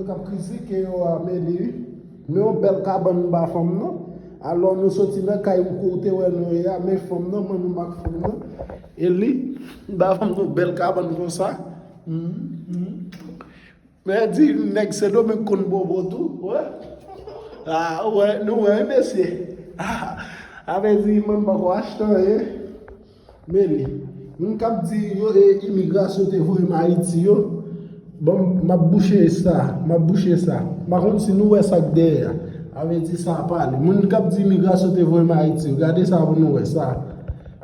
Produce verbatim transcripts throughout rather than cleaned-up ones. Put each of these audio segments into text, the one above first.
K ap kritike yo a, men li, men yon bèl kabann m ba fanm nan. Alò, nou soti nan kay ou kote wè nou ye a, men fanm nan, mwen menm ak fanm nan. E li, m ba fanm nan yon bèl kabann konsa. Mhm, mhm. Men di nèg Sendomeng konn bobo tou, wè. Ah, wè, nou wè, mesye. Ah, a vle di, mwen m pako achte anyen. Men li, moun k ap di yo, e, imigrasyon te voye m Ayiti yo, bon, m ap bouche sa, m ap bouche sa. M pa konn si nou wè sa k dèyè a. A vle di sa pale. Moun k ap di imigrasyon te voye m Ayiti yo, gade sa pou nou wè sa.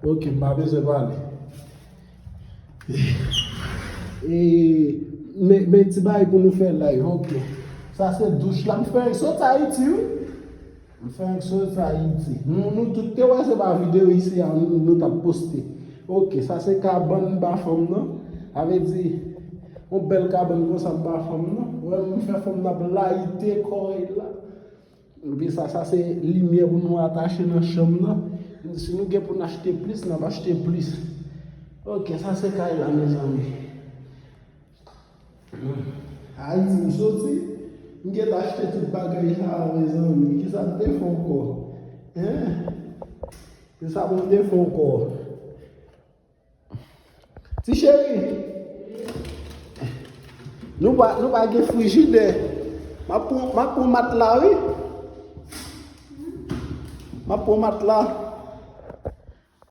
Ok, m pa bezwen pale. E, men, men ti bagay pou nou fè live, ok. Sa se douch la, m fè sot Ayiti, wi. M fè sot Ayiti. Nou, nou tout te wè se pa videyo isi a nou, nou t ap poste. Ok, sa se kabann m ba fanm nan. A vle di, yon bèl kabann konsa m ba fanm nan. Wè, m fè fanm nan ap layite kò l la. Epi sa, sa se limyè pou nou atache nan chanm nan. Si nou gen pou n achte plis, n ap achte plis. Ok, sa se kay la, mezanmi. Ayiti m soti, m gentan achte tout bagay sa a, mezanmi. Kisa m te fè ankò? Hein? Kisa pou m te fè ankò? Ti cheri, nou pa, nou pa gen frijidè. M ap pran, m ap pran matla, wi. M ap pran matla.